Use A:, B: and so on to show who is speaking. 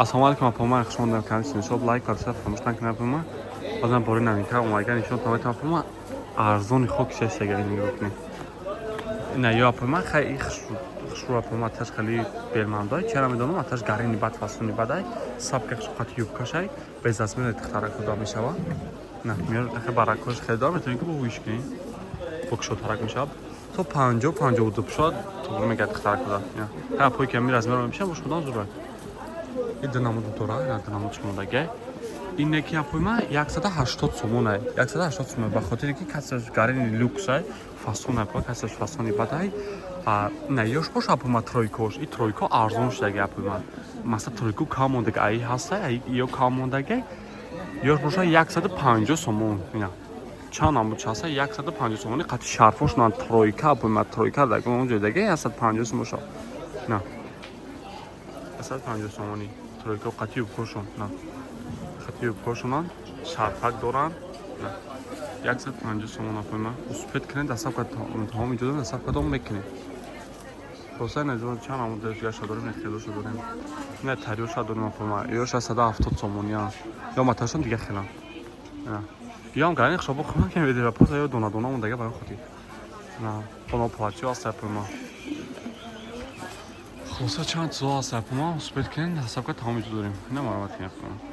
A: Ассалому алайкум, апома, хуш омадем канали Синшоп. Лайк ва дастар фаромӯш накунед, апома. Базан бори новинка омадаган нишон тамоми, апома, арзони хок шештага нигоҳ кунед. Ина ё, апома, хай хушрӯ, апома, аташ хеле белмандай. Чара медонам, аташ гарини бад, фасони бадай. Сабка хушқати юбкашай, без размери духтарак худо мешава. На, миёр хе баракош хеле дор, метавонӣ ки бо виш кунӣ. Бо кушодтарак мешава. То 50 52 пушод, туғри мегардад духтарак худо. Ха, апои ки ами размерро мепишам, бош худон зура. Ин ду намуд дора, ина ду намуд шумодага. Ин яки, апойма, 180 сомонай. 180 сомон, ба хотире ки касаш гарини люксай, фасонай, па касаш фасони бадай. А на ёш бош, апойма, тройкош. И тройко арзон шудаги, апойма. Масалан, тройко кам мондага, ай ҳастай, ай ё кам мондага. Ёш боша 150 сомон. Ина. Чанд намуд часа 150 сомони қати шарфош на тройка, апойма, тройка даг он ҷойдаги 150 сомон шо. На. 150 сомони тройка қати юбкошон, на, қати юбкошонан шарфак доранд, на, 150 сомон, апойма. Успеть кунед, доставка тамоми ҷода доставка дом мекунед. Хулоса, ина чанд намуд гаша дорем, хелоша дорем, ина тариёша дорем, апойма, ё 670 сомония, ё маташон дига хелам, ёам гарани хушобо хунак медера, просто ё дона дона мондага барои хотир, на оно платьё аст, апойма. Хулоса, чанд чизо ҳаст, апома, успеть кунед, доставка тамоми ҷо дорем. Ина маромат кунед, апома.